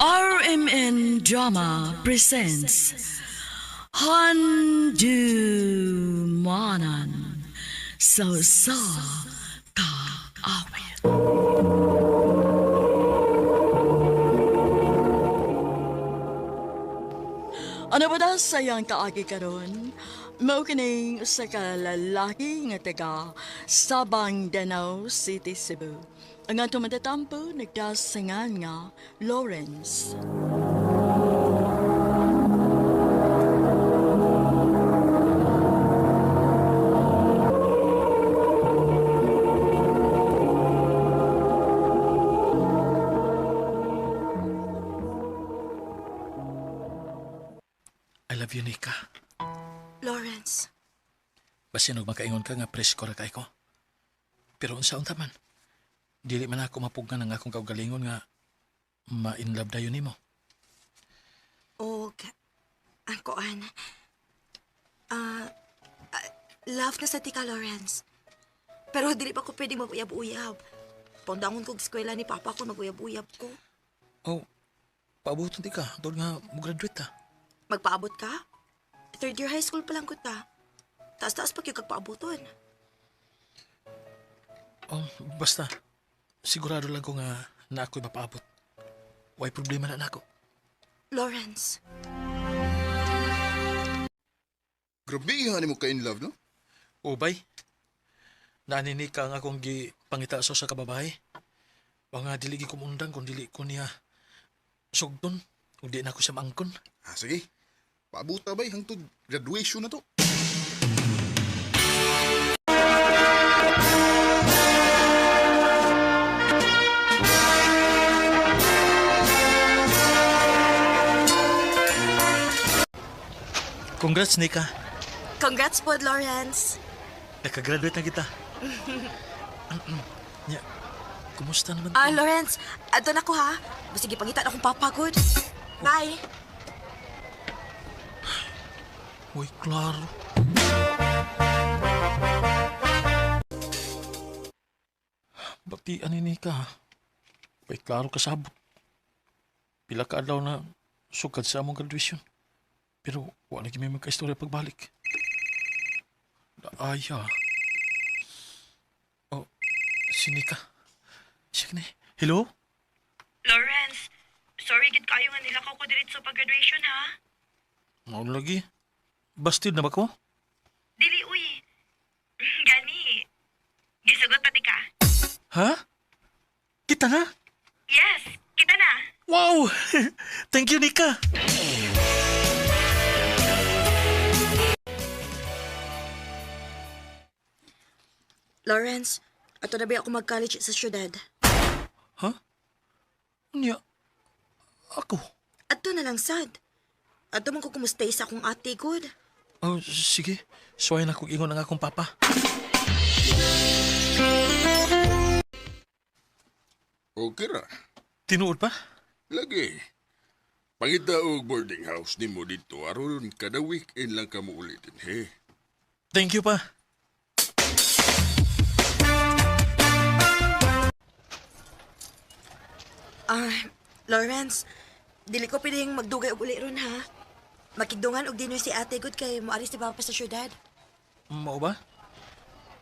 RMN Drama presents Handu Manan So Sa Kaawit. Ano ba da sayang kaagi karon? Mao kining usa ka lalaki nga taga Sabang Danao City, Cebu. Ang atong matatampo nagdasingan nga Lawrence. I love you, Nika. Lawrence, Basin og makaingon ka nga presko ra kay ko. Pero unsa unta man? Dili man ako mapugnan ang akong kaugalingon nga ma-inlove dayon nimo. og ang kuan. Ah, ah, love na sa tika, Lawrence. Pero dili pa ko pwede mag-uyab-uyab. Pundangon kog eskwela ni Papa ko mag-uyab-uyab ko. Oh, paabuton di ka. Doon nga mo-graduate ta. Magpaabot ka? Third year high school pa lang ko ta. Taas-taas pa gyud kag paaboton. Oh, basta. Sigurado lang ko nga na ako'y mapaabot. Way problema na nako. Lawrence, Grabe ni mo ka in love, no? Ubay. Naanini ka ang akong gipangita sa sa kababae. Wa nga dili gi kumundang kung dili ko niya sugdon. Kung di na ako siya maangkon. Ah, sige. Paabuta bay hangtod graduation na to. Congrats, Nika. Congrats po, Lawrence. Nakagraduate na kita. Nya, kumusta naman? Ah, Lawrence, adto na ko ha. Sige, pangita na akong papa, good. Bye. Uy, klaro. Batian ni Nika. Ha? Uy, klaro kasabot. Pila ka adlaw na sukad sa among graduation. Pero wala lagi may magka-istorya pagbalik. Daaya. Oh, si Nika. Siya ni. Hello? Lawrence, sorry gid kayo nga nilakaw ko diretso pag graduation ha. Mao lagi. Bastid na ba ko? Dili uy. Gani. Gisugot pati ka. Ha? Kita na? Yes, kita na. Wow! Thank you, Nika! Lawrence, ato na ba ako mag-college sa syudad? Ha? Unya, ako? Ato na lang sad. Ato man ko kumustay sa akong ate, good. Oh, sige. Suwayan akong ingon ang akong papa. Okay ra. Tinuod pa? Lagi. Pangita og boarding house nimo dito aron kada weekend lang ka mo ulitin, he. Thank you pa. Ah, Lawrence, dili ko pwedeng magdugay og uli ron ha. Makigdungan og dinner si ate, good kay moari si papa sa syudad. Mao ba?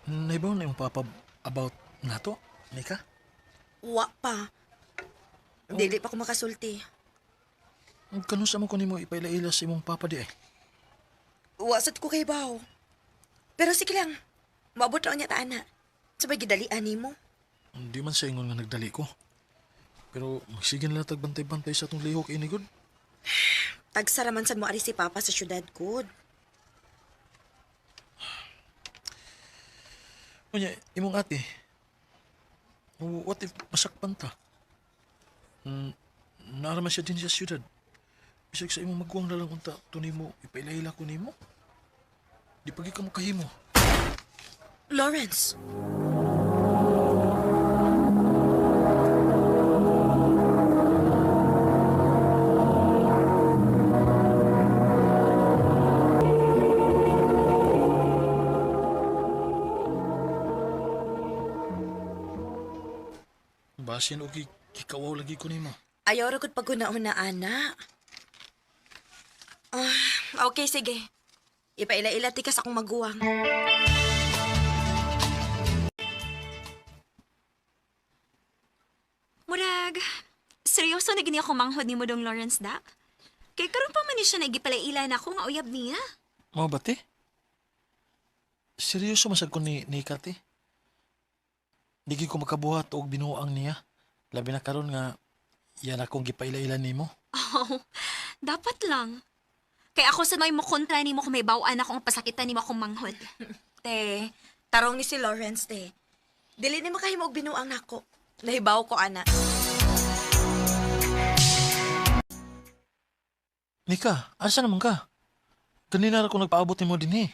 Naibaw na yung papa about nato, Nika? Wa pa. Dili pa ko makasulti. Kano sa mo ko nimo ipaila-ila sa imong papa di ay? Wa sad ko kay baw. Pero sige lang. Maabot ra niya ta ana. Sabay gidalian nimo. Hindi man sa ingon nga nagdali ko. Pero magsige na lang tagbantay-bantay sa atong lihok inigod. Tagsaraman sad mo ari si papa sa syudad, good. Unya, imong ate, what if masakpan ta? Mm, naaraman siya din sa syudad. Bisag sa imong maguwang na lang unta, to nimo, ipaila-ila ko nimo. Di pagi ka mo kahimo. Lawrence. Basin og gikawaw lagi ko nimo. Ayaw ra gud paguna-una, ana. Ah, okay, sige. Ipaila-ila ti ka sa akong maguwang. Murag, seryoso na gini ako manghod ni Mudong Lawrence da? Kay karon pa man ni siya nagipalaila na ako nga uyab niya. Mao ba te? Seryoso masag ko ni Nika te. Di gyud ko makabuhat og binuang niya. Labi na karon nga yan akong gipaila-ila nimo. Oh, dapat lang. Kay ako sa may mokontra nimo kung may bawaan ako ang pasakitan nimo akong manghod. Te, tarong ni si Lawrence, te. Dili ni makahimo og binuang nako. Nahibaw ko, ana. Nika, asa naman ka? Kanina ra ko nagpaabot nimo dinhi.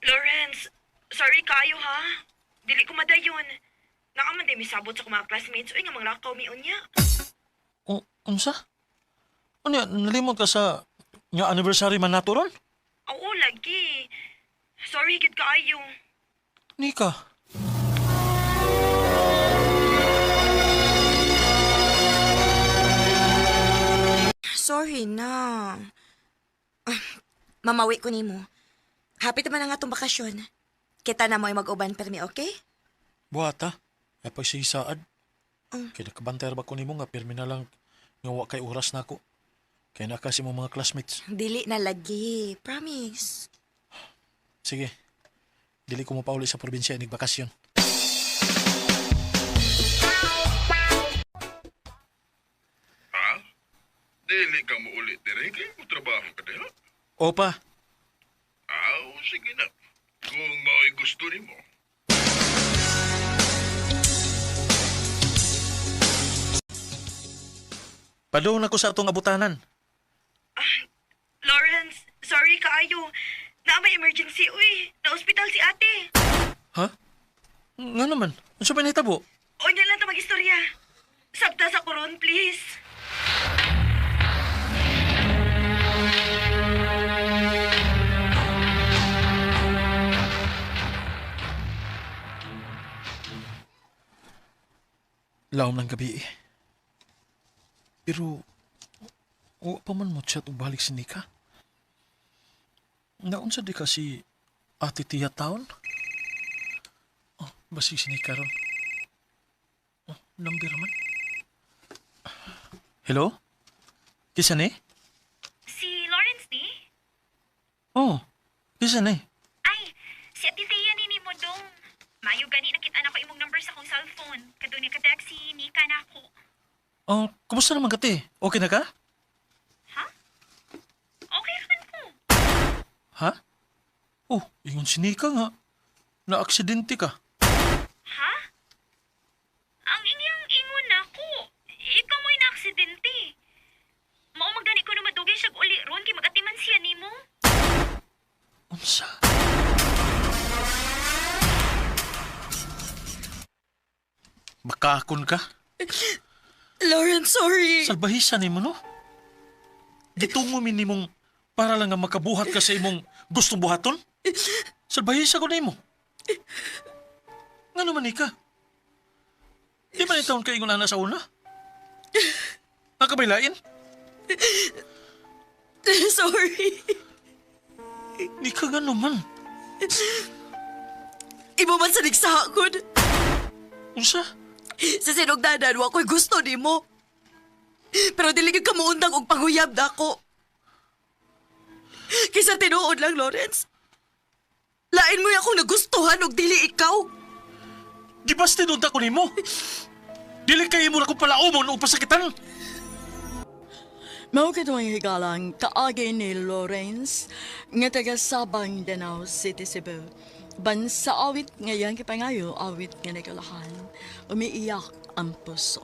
Lawrence, sorry kayo ha. Dili ko madayon. Nakaman din misabot sa akong mga classmates. Uy, nga manglakaw mi unya. O, unsa? Unya, nalimot ka sa nga anniversary man nato ron? Oo, lagi. Sorry, gid kaayo. Nika. Sorry na. Ah, mamawi ko nimo. Happy naman na nga itong bakasyon. Kita na mo ay mag-uban permi, okay? Buhat ha. Ay pagsisaad. Kaya nakabantay ra ba ko nimo nga pirmi na lang nga wa kay oras nako. Kay na kasi mo mga classmates. Dili na lagi. Promise. Sige. Dili ko mo pauli sa probinsya inig bakasyon. Ha? Dili ka mo ulit dire kay mo trabaho ka diha. Opa, Aw, sige na. Kung mao'y gusto nimo. Padung na ko sa atong abutanan. Lawrence, sorry kaayo. Na may emergency, uy. Na-hospital si ate. Ha? Nga naman? Unsa pa nahitabo? Unya lang ta mag-istorya. Sabta sa koron, please. Laom ng gabi eh. Pero, wa pa man mo chat og balik si Nika. Naunsa di ka si Ate Tia Town? Oh, basig si Nika ron. Oh, number man. Hello? Kisa ni? Si Lawrence ni? Oh, kisa ni? Ay, si Ate Thea ni ni Mudong. Mayo gani nakita na ko imong number sa akong cellphone. Kadto ni ka-text si Nika na ako. Oh, kumusta naman ka te? Okay na ka? Ha? Okay raman ko. Ha? Oh, ingon si Nika nga. Na-aksidente ka. Ha? Ang inyang ingon nako. Ikaw mo'y naaksidente. Mao magani ko na madugay siya uli ron kay magatiman siya nimo. Unsa? Makakon ka? Lawrence, sorry. Salbahisa nimo no? Gitungo mi nimong para lang nga makabuhat ka sa imong gustong buhaton? Salbahisa ko nimo. Nga naman ika? Di ba ni taon ka ingon ana sa una? Nakabaylain? Sorry. Nika nga naman. Imo man sa nagsakod. Unsa? Sa sinugdanan, wa ko'y gusto nimo. Pero dili gyud ka muundang og panguyab nako. Kaysa tinuod lang, Lawrence. Lain mo akong nagustuhan og dili ikaw. Di ba tinunta ko nimo? Dili kay imo na ko palaumon o pasakitan. Mao kadtong higalang kaagi ni Lawrence nga taga Sabang, Danao City, Cebu. Bansa awit ngayon kipangayo awit nga nagalahan. Umiiyak ang puso.